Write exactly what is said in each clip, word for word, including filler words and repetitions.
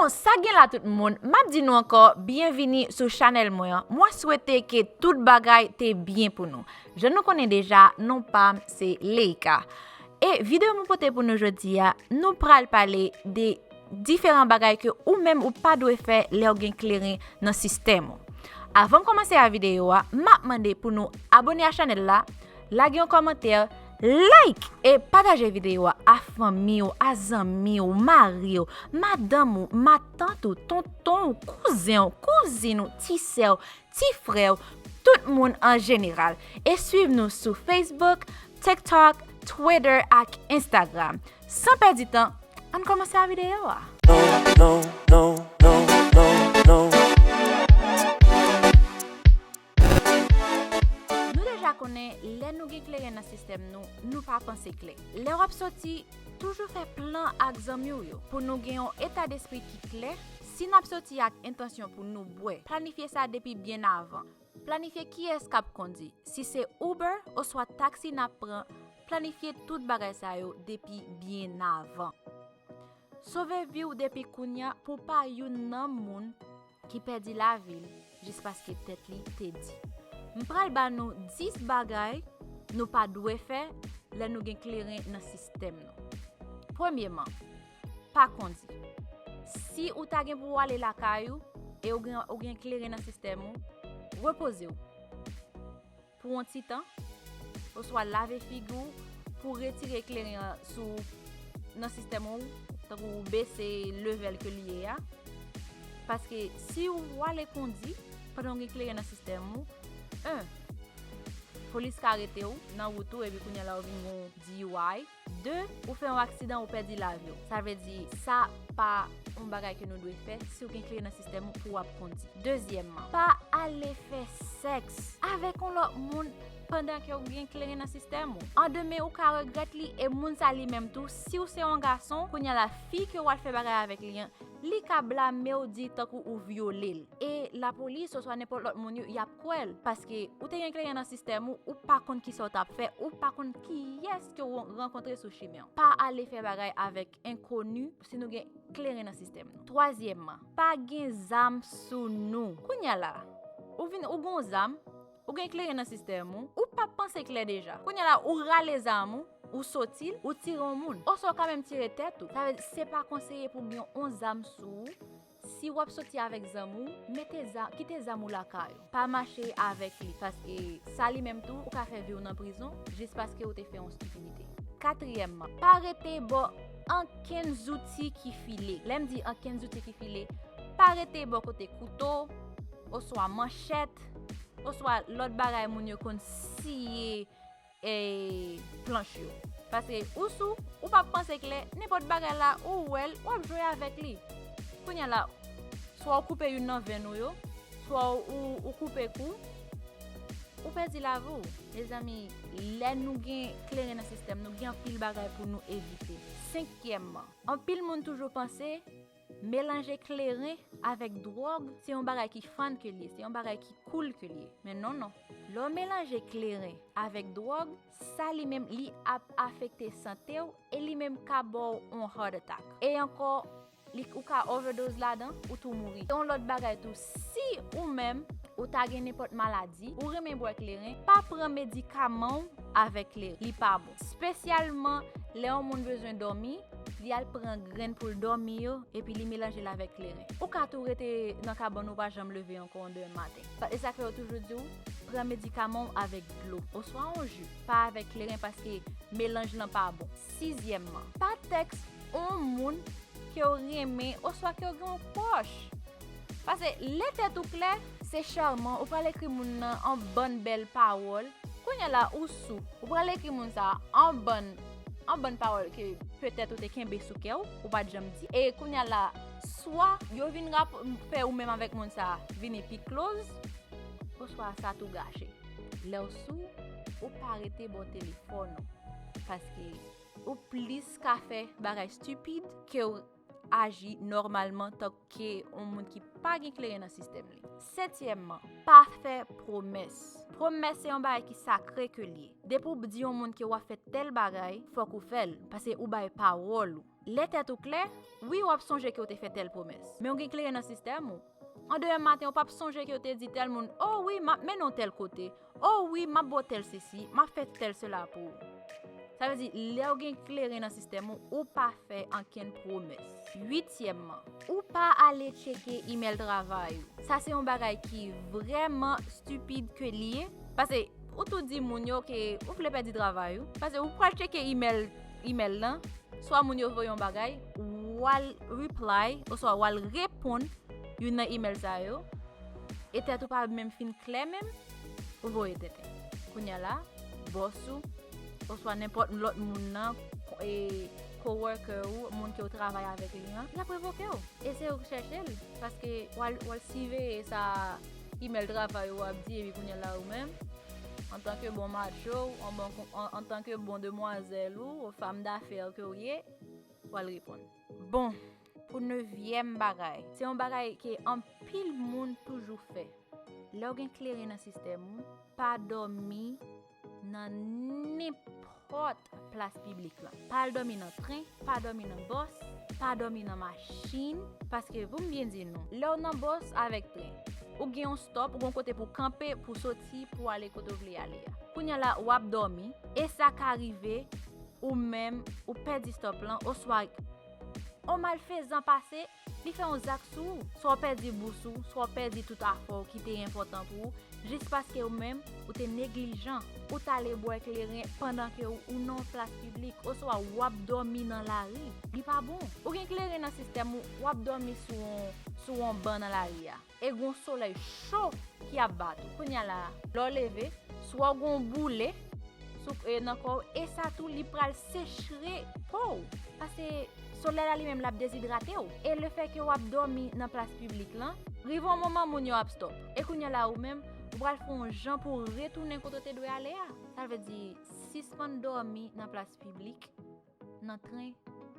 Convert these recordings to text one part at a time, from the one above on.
Sa gen la tout moun, m ap di nou ankò, byenvini sou chanèl mwen an. Mwen swete ke tout bagay te byen pou nou. Jan nou konnen deja, non pa m se Leika. E videyo mwen pote pou nou jodi a, nou pral pale de diferan bagay ke ou menm ou pa dwe fè lè w gen kleren nan sistèm ou. Avan m kòmanse a videyo a, m ap mande pou nou abòne a chanèl la, lage yon kòmantè, like e pataje videyo a a fanmi w, a zanmi w, mari w, madanm ou, matant ou, tonton w, kouzen w, kouzin ou, ti sè w, ti frè w, tout moun an jeneral. E swiv nou sou Facebook, TikTok, Twitter ak Instagram. San pèdi tan, ann kòmanse a videyo a. No, no, no, no, no, no, no. Nou deja konnen, lè nou gen kleren nan sistèm nou, nou pa panse klè. Lè w ap soti, toujou fè plan ak zanmi w yo pou nou gen yon eta despri ki klè. Si n ap soti ak entansyon pou nou bwè, planifye sa depi byen avan. Planifye kiyès k ap kondi. Si se Uber oswa taksi n ap pran, planifye tout bagay sa yo depi byen avan. Sove vi w depi kounya pou w pa youn nan moun ki pèdi lavi l jis paske tèt li te di. M pral ba nou dis bagay nou pa dwe fè lè nou gen kleren nan sistèm nou. Premyeman, pa kondi. Si ou ta gen pou w ale lakay ou e ou gen, ou gen kleren nan sistèm ou, repoze w pou yon ti tan, oswa lave figi w pou retire kleren an sou, nan sistèm ou, tankou bese levèl ke li ye a. Paske si w ale kondi pandan w gen kleren nan sistèm ou, en, polis ka arete w nan wout ou epi kounye a la ou vin gen yon D U I. De, ou fè yon aksidan, ou pèdi lavi w. Sa vle di, sa pa yon bagay ke nou dwe fè si w gen kleren nan sistèm ou pou w ap kondi. Dezyèmman, pa ale fè sèks avèk yon lòt moun pandan ke w gen kleren nan sistèm ou. An demen, ou ka regrèt li, e moun sa li menm tou, si w se yon gason, kounye a la, fi ke w al fè bagay avèk li an, li ka blame w, di tankou ou vyole l. E lapolis oswa nenpòt lòt moun yo, y ap kwè l. Paske ou te gen kleren nan sistèm ou, ou pa konn kisa w t ap fè, ou pa konn kiyès ke w rankontre sou chimen w. Pa ale fè bagay avèk enkoni si nou gen kleren nan sistèm nou. Twazyèmman, pa gen zam sou nou. Kounye a la, ou vin, ou gen yon zam, ou gen kleren nan sistèm ou, ou p ap panse klè deja. Kounye a la, ou rale zam ou, ou soti l, ou tire yon moun. Oswa w ka menm tire tèt ou. Sa vle di, se pa konseye pou w gen yon zam sou ou. Si w ap soti avèk zam ou, mete zam, kite zam ou lakay ou. Pa mache avèk li, paske sa li menm tou, ou ka fè vi w nan prizon, jis paske ou te fè yon estipidite. Katriyèmman, pa rete bò ankenn zouti ki file. Lè m di ankenn zouti ki file, pa rete bò kote kouto, oswa manchèt, oswa lòt bagay moun yo konn siye, e, planch yo. Paske ou sou, ou p ap panse klè, nenpòt bagay la, ou wè l, w ap jwe avèk li. Kounye a la, swa w koupe youn nan venn ou yo, swa w, ou, ou koupe kou, ou pèdi lavi w. Mezanmi, lè nou gen kleren nan sistèm nou, gen anpil bagay pou nou evite. Senkyèmman, anpil moun toujou panse melanje kleren avèk dwòg se yon bagay ki fun ke l ye, se yon bagay ki cool ke l ye. Men non, non. Lè w melanje kleren avèk dwòg, sa li menm, li ap afekte sante w e li menm ka ba w yon heart attack. E ankò, li, ou ka overdose ladan, ou tou mouri. Yon lòt bagay tou, si ou menm, ou ta gen nenpòt maladi, ou renmen bwè kleren, pa pran medikaman w avèk kleren. Li pa bon. Espesyalman lè yon moun bezwen dòmi, li al pran grenn pou l dòmi yo, epi li melanje l avèk kleren. Ou ka tou rete nan kabann ou pa janm leve ankò yon demen maten. E sa k fè yo toujou di w, pran medikaman w avèk dlo, oswa yon ji, pa avèk kleren paske melanj lan pa bon. Sizyèmman, pa tèks yon moun ke w renmen oswa ke w gen yon crush. Paske lè tèt ou klè, se chèlman ou pral ekri moun nan yon bann bèl pawòl. Kounye a la, ou sou, ou pral ekri moun sa a yon bann, yon bann pawòl ke petèt ou te kenbe sou kè w, ou pa t janm di. E kounye a la, swa yo vin rap-, fè ou menm avèk moun sa a vini pi close, oswa sa tou gache. Lè w sou, ou pa rete bò telefòn ou. Paske ou plis ka fè bagay stipid ke w aji nòmalman tanke yon moun ki pa gen kleren nan sistèm li. Setyèmman, pa fè pwomès. Pwomès se yon bagay ki sakre ke l ye. Depi w di yon moun ke w ap fè tèl bagay, fòk ou fè l, paske ou bay pawòl ou. Lè tèt ou klè, wi, w ap sonje ke w te fè tèl pwomès, men w gen kleren nan sistèm ou. An demen maten, ou p ap sonje ke w te di tèl moun, "O wi, m ap mennen w tèl kote. O wi, m ap ba w tèl sesi, m ap fè tèl sela pou ou." Sa vle di, lè w gen kleren nan sistèm ou, ou pa fè ankenn pwomès. Uityèmman, ou pa ale tcheke imèl travay ou. Sa se yon bagay ki vrèman stipid ke li ye. Paske ou tou di moun yo ke ou vle pèdi travay ou. Paske ou pral tcheke imèl, imèl lan, swa moun yo voye yon bagay, w al reply, oswa w al reponn youn nan imèl sa yo, e tèt ou pa menm fin klè menm, ou voye tenten. Kounye a la, bòs ou, oswa nenpòt lòt moun nan, e, coworker ou, moun ke w travay avèk li an, l ap revoke w. E se ou k chèche l, paske w al, w al siveye sa imèl travay ou ap di, epi kounye a la ou menm, antanke bon macho, an bon, an, antanke bon demwazèl ou, fanm dafè ke w ye, w al reponn. Bon, pou nevyèm bagay, se yon bagay ke anpil moun toujou fè. Lè w gen kleren nan sistèm ou, pa dòmi nan nenpòt plas piblik lan. Pa al dòmi nan tren, pa dòmi nan bòs, pa dòmi nan machin, paske pou m byen di nou, lè w nan bòs avèk tren, ou gen yon stop, ou gen yon kote pou w kanpe, pou w soti, pou w ale kote w vle ale a. Kounye a la, w ap dòmi, e sa ka rive, ou menm, ou pèdi stop lan, oswa yon malfezan pase, li fè yon zak sou ou. Swa w pèdi bous ou, swa w pèdi tout afè w ki te enpòtan pou ou, jis paske ou menm, ou te neglijan, ou t ale bwè kleren pandan ke ou, ou nan yon plas piblik, oswa w ap dòmi nan lari. Li pa bon. Ou gen kleren nan sistèm ou, w ap dòmi sou yon, sou yon ban nan lari a. E gon solèy cho ki ap bat ou. Kounye a la, lè w leve, swa w gon boule sou, e, nan kò w, e sa tou, li pral seche po w. Paske solèy la li menm, l ap dezidrate w. E lefètke w ap dòmi nan plas piblik lan, rive yon moman, moun yo ap stop. E kounye a la, ou menm, ou pral fè yon jan pou w retounen kote w te dwe ale a. Sa vle di, sispann dòmi nan plas piblik, nan tren,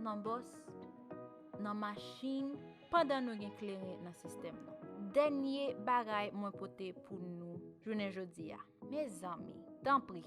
nan bòs, nan machin, pandan nou gen kleren nan sistèm nou. Dènye bagay mwen pote pou nou jounen jodi a. Mezanmi, tanpri,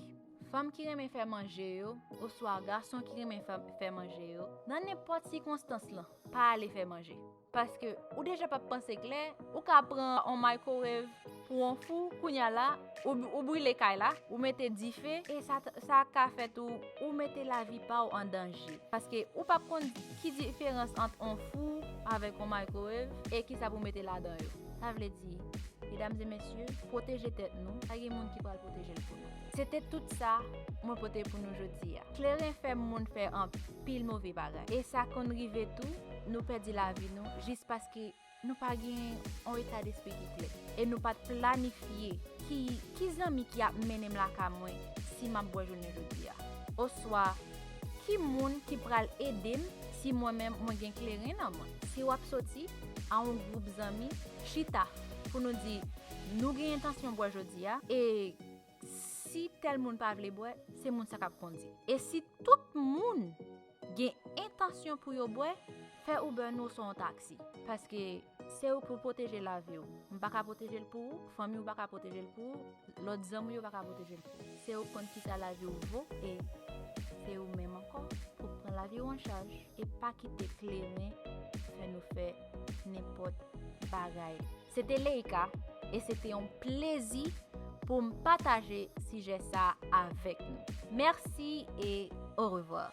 fanm ki renmen fè manje yo, oswa gason ki renmen fè, fè manje yo, nan nenpòt sikonstans lan, pa ale fè manje. Paske ou deja p ap panse klè, ou ka pran yon microwave pou yon fou, kounye a la, ou, ou brile kay la, ou mete dife, e sa, sa ka fè tou, ou mete lavi pa w an danje. Paske ou p ap konn ki diferans ant yon fou avèk yon microwave e kisa pou mete ladan yo. Sa vle di, medam e mesye, pwoteje tèt nou, pa gen moun ki pral pwoteje l pou nou. Se te tout sa mwen pote pou nou jodi a. Kleren fè moun fè anpil move bagay. E sa konn rive tou, nou pèdi lavi nou jis paske nou pa gen yon eta despri ki klè. E nou pa t planifye ki, ki zanmi ki ap mennen m lakay mwen si m ap bwè jounen jodi a. Oswa, ki moun ki pral ede m si mwen menm mwen gen kleren nan mwen. Si w ap soti a yon gwoup zanmi, chita pou nou di, nou gen entansyon bwè jodi a, e si tèl moun pa vle bwè, se moun sa k ap kondi. E si tout moun gen entansyon pou yo bwè, fè Uber nou oswa yon taksi. Paske se ou pou pwoteje lavi w. M pa ka pwoteje l pou ou, fanmi w pa ka pwoteje l pou ou, lòt zanmi w yo pa ka pwoteje l pou ou. Se ou k konn kisa lavi w vo, e se ou menm ankò pou pran lavi w an chaj. E pa kite kleren fè nou fè nenpòt bagay. Se te Leika, e se te yon plezi pou m pataje sijè sa avèk nou. Mèsi e orevwa.